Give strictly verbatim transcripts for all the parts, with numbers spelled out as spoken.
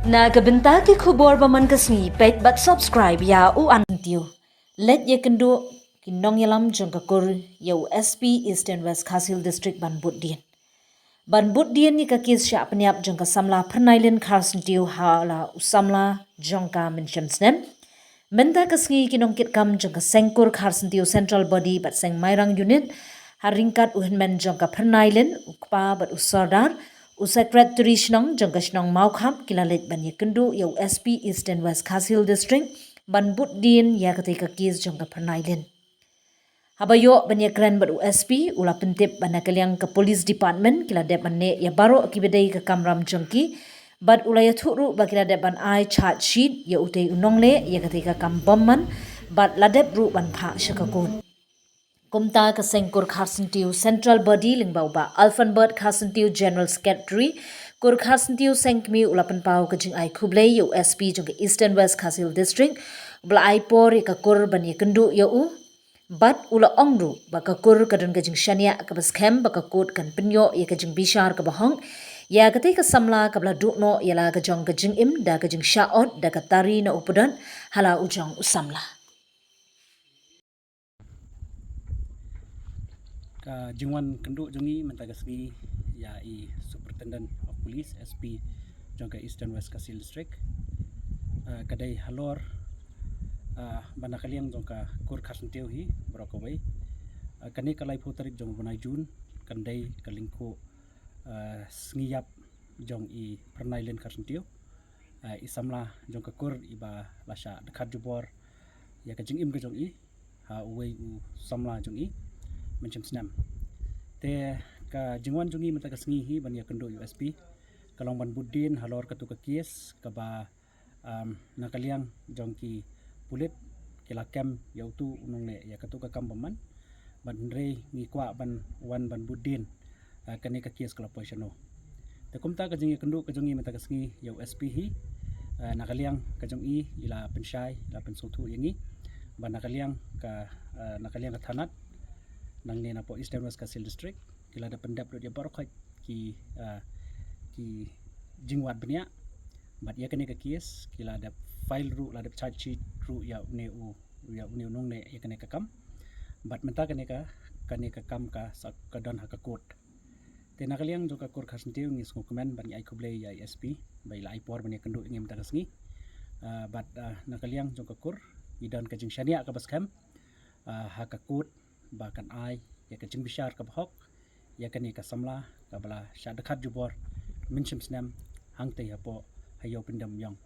Na ka bynta ki khubor ba man ka sngi, peit bad subscribe ïa u An Tiew. Leit ïakynduh ki nongïalam jong ka kur ïa u S P Eastern West Khasi Hills District ban bud dien. Ban bud dien ïa ka kes shah pynïap jong ka samla Pyrnailin Kharsyntiew ha la u samla jong ka mynshem snem. Mynta ka sngi ki nongkitkam jong ka seng kur Kharsyntiew Central Body bad seng Mairang Unit, ha ryngkat u hynmen jong ka Pyrnailin, u kpa bad u sordar, u secretary shnong jong ka shnong Mawkhap, ki la leit ban ïakynduh ïa u S P Eastern West Khasi Hills District ban bud dien ïa katei ka kes jong ka Pyrnailin. Haba ïoh ban ïakren bad u S P, u la pyntip ba na ka liang ka police department ki la dep ban neh ïa baroh kiba dei ka kamram jong ki, bad u la ïathuh ruh ba ki la dep ban ai charge sheet ïa utei u nongleh ïa katei ka kam bymman, bad la dep ruh ban phah sha ka court. Kumta ka seng kur Kharsyntiew Central Body lyngba u Bah Alphanbert Kharsyntiew, General Secretary kur Kharsyntiew Seng Kmie, u la pynpaw ka jingai khublei ïa u S P jong ka Eastern West Khasi Hills District ba la ai por ïa ka kur ban ïakynduh ïa u. Bad u la ong ruh ba ka kur ka don ka jingshaniah kaba skhem ba ka court kan pynïoh ïa ka jingbishar kaba hok ïa katei ka samla kaba la duh noh ïa la ka jong ka jingim da ka jingshah ot da ka tari na u pdot ha la u jong u samla. Ka jingwan kynduh jong ngi mynta ka sngi ïa i Superintendent of Police, S P, jong ka Eastern West Khasi Hills District, ah, ka dei halor, ah, ba na ka liang jong ka kur Kharsyntiew hi baroh kawei. Ah, kane ka laiphew tarik jong u bnai June kan dei ka lyngkhuh, ah, sngi ïap jong i Pyrnailin Kharsyntiew, ah, i samla jong ka kur iba la shah dkhat jubor ïa ka jingim ka jong i ha uwei u samla jong i mynshem snem. Te ka jingwan jong ngi mynta ka sngi hi ban ïakynduh ïa u S P ka long ban bud dien halor katu ka kes kaba, um, na ka liang jong ki pulit ki la kem ïa utu u nongleh ïa katu ka kam bymman. Bad hynrei ngi kwah ban wan ban bud dien, ah, kane ka kes ka la poi shano. Te kumta ka jingïakynduh ka jong ngi mynta ka sngi ïa u S P hi, ah, na ka liang ka jong i i la pynshai, i la pynsngewthuh ïa ngi ba na ka liang ka, ah, na ka liang ka thanat nangne na poh Eastern West Khasi Hills District ki la da pyndep lut ïa baroh khoit ki, ah, ki jingwad bniah. Bad ïa kane ka kes ki la da file ruh, la da charge sheet ruh ïa une u, ïa une u nongleh ïa kane ka kam. Bad mynta kane ka, kane ka kam ka sa ka don ha ka court. Te na ka liang jong ka kur Kharsyntiew ngi sngewkmen bad ngi ai khublei ïa i S P ba i la ai por ban ïakynduh ïa ngi mynta ka sngi. Ah, bad, ah, na ka liang jong ka kur ngi don ka jingshaniah kaba skhem, ah, ha ka court ba kan ai ïa ka jingbishar kaba hok ïa kane ka samla kaba la shah dkhat jubor mynshem snem hangtei hapoh ha ïew pyndem ïong.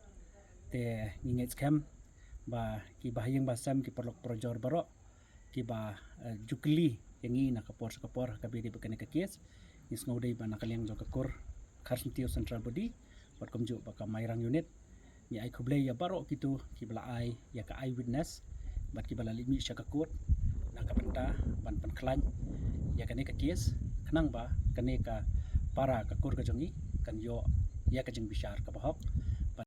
Te ngi ngeit skhem ba ki bahaïing bahasem, ki paralok parajor baroh kiba, eh, ju kylli ïa ngi na ka por sha ka por ha kaba ïadei bad kane ka kes. Ngi sngewdei ba na ka liang jong ka kur Kharsyntiew Central Body bad kumjuh bad ka Mairang Unit, ngi ai khublei ïa baroh kito kiba la ai ïa ka eyewitness bad kiba la leit mih sha ka court na ka bynta ban pynkhlaiñ ïa kane ka kes, khnang ba kane ka para ka kur ka jong ngi kan ïoh ïa ka jingbishar kaba hok